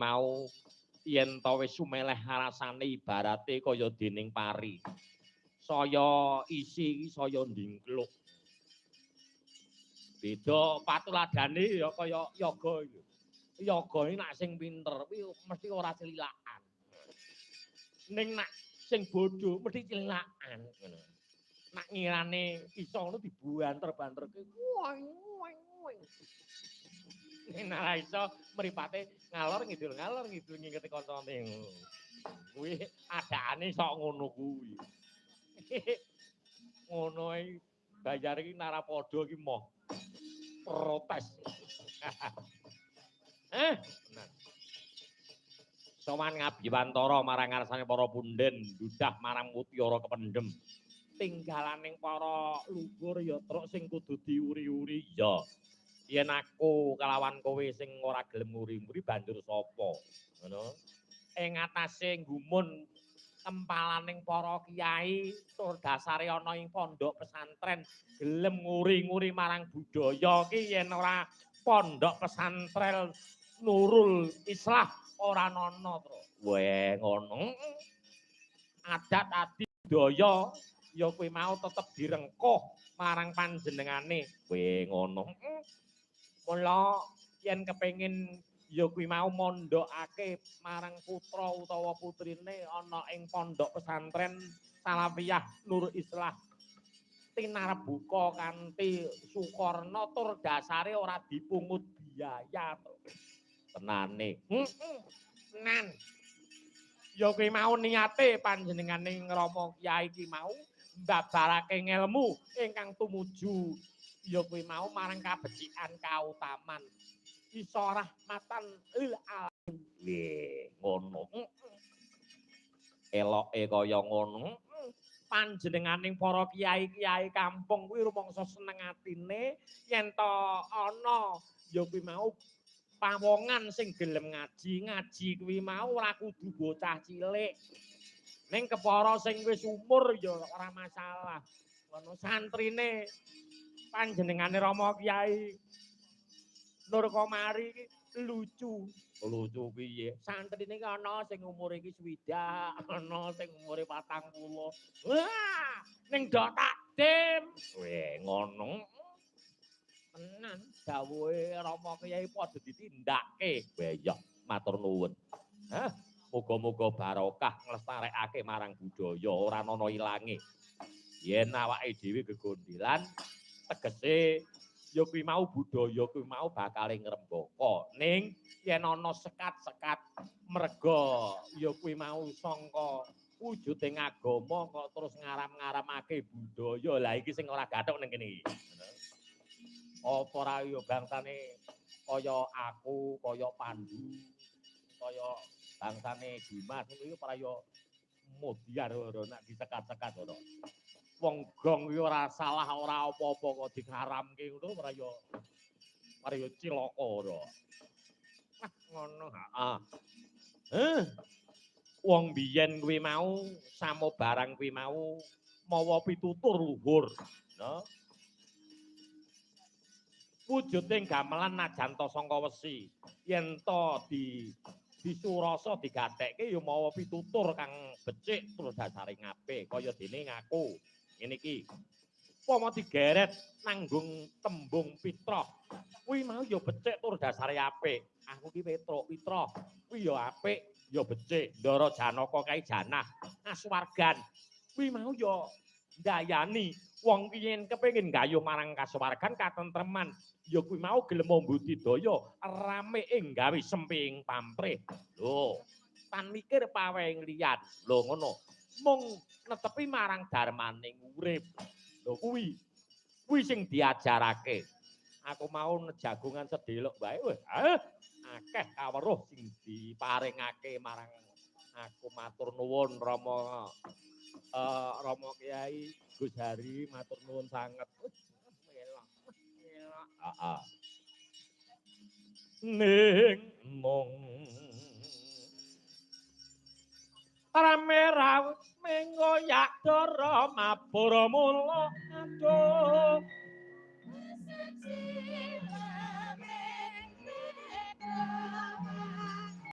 Mau yen to wis sumeleh rasane ibarate kaya dening pari. Saya isi iki saya ndingkluk. Beda patuladane ya kaya yoga iki. Yoga iki nak sing pinter kuwi mesti ora celilakan. Ning nak sing bodho mesti celilakan ngono. Nak ngirane iso ngono dibanter-banterke. Wong wong wong. Ning ora iso mripate ngalor ngidul ngingeti kancane ngono. Kuwi adakane sok ngono kuwi. Ngono iki bayar iki nara padha iki moh protes. Tenan. Sowan ngabiwantara marang ngarsane para punden, dudah marang mutiara kependhem. Tinggalaning para luhur ya truk sing kudu diuri-uri ya. Yen aku kelawan kowe sing ora gelem nguri-uri banjur sapa? Ngono. Ing atase gumun tempalaning para kiai tur dasare ana ing pondok pesantren gelem nguri-nguri marang budaya ki yen ora pondok pesantren Nurul Islah ora ana tru. Weh ngono. Adat adi budaya ya kuwi mau tetep direngkuh marang panjenengane. Weh ngono. Mula yen kepengin ya kuwi mau mondhokake marang putra utawa putrine ana ing pondok pesantren Salafiyah Nur Islah tinarbuka kanthi sukarna tur dasare ora dipungut biaya to. Tenane. Tenan. Ya kuwi mau niate panjenengane Rama Kyai ki mau mbabarake ngelmu ingkang tumuju ya kuwi mau marang kabecikan kautaman. Iso rahmatan lil alamin. Nggih, ngono. Eloke kaya ngono. Panjenenganing para kiai-kiai kampung kuwi rumangsa seneng atine yen to ana ya kuwi mau pawongan sing gelem ngaji. Ngaji kuwi mau ora kudu bocah cilik. Ning kepara sing wis umur ya ora masalah. Ngono santrine panjenengane Rama Kyai Nur Komari iki lucu. Lucu piye? Santrine iki ana sing umure iki 60, ana sing umure 40. Wah, ning dok takdim. Weh, ngono. Tenan dawuhe Rama Kyai padha ditindakke. Weh, ya matur nuwun. Hah, muga-muga barokah nglestarekake marang budaya ora ana ilange. Yen awake dhewe gegondelan tegese ya kuwi mau budaya kuwi mau bakal ngrembaka. Ning yen ana sekat-sekat merga ya kuwi mau sangka wujuding agama kok terus ngaram-ngaramake budaya. Lah iki sing ora gathuk ning kene iki. Apa ora ya bangsane kaya aku, kaya Pandu, kaya bangsane Dimas ngono iki ora ya modiar ora nek disekat-sekat ora. Wong gong kuwi ora salah ora apa-apa kok diharamke ngono ora ya cilaka ora. Ah ngono heeh. Heh. Wong biyen kuwi mau samo barang kuwi mau mawa pitutur luhur, no. Wujuding gamelan najan ta sangka wesi, yen to di disurasa digatekke ya mawa pitutur kang becik terus dasare ngapik kaya dene ngaku. Ngene iki. Upama digeret nanggung tembung fitrah, kuwi mau ya becik tur dasare apik. Aku ki Petruk, fitrah kuwi ya apik, ya becik. Ndara Janaka kae janah kasuwargan. Kuwi mau ya ndayani wong ki yen kepengin gayuh marang kasuwargan katentreman, ya kuwi mau gelem mbudidaya rame ing gawe semping pamrih. Lho, tan mikir paweng liyan. Lho ngono. Mung netepi marang darmaning urip. Lho kuwi. Kuwi sing diajarake. Aku mau jagongan sedelok wae. Wah, akeh kaweruh sing diparingake marang aku. Matur nuwun Rama Rama Kyai Gus Hari, matur nuwun sanget. Elok. Elok. Heeh. Ning mung rame rawuh menggoyak dara mabur mula aduh.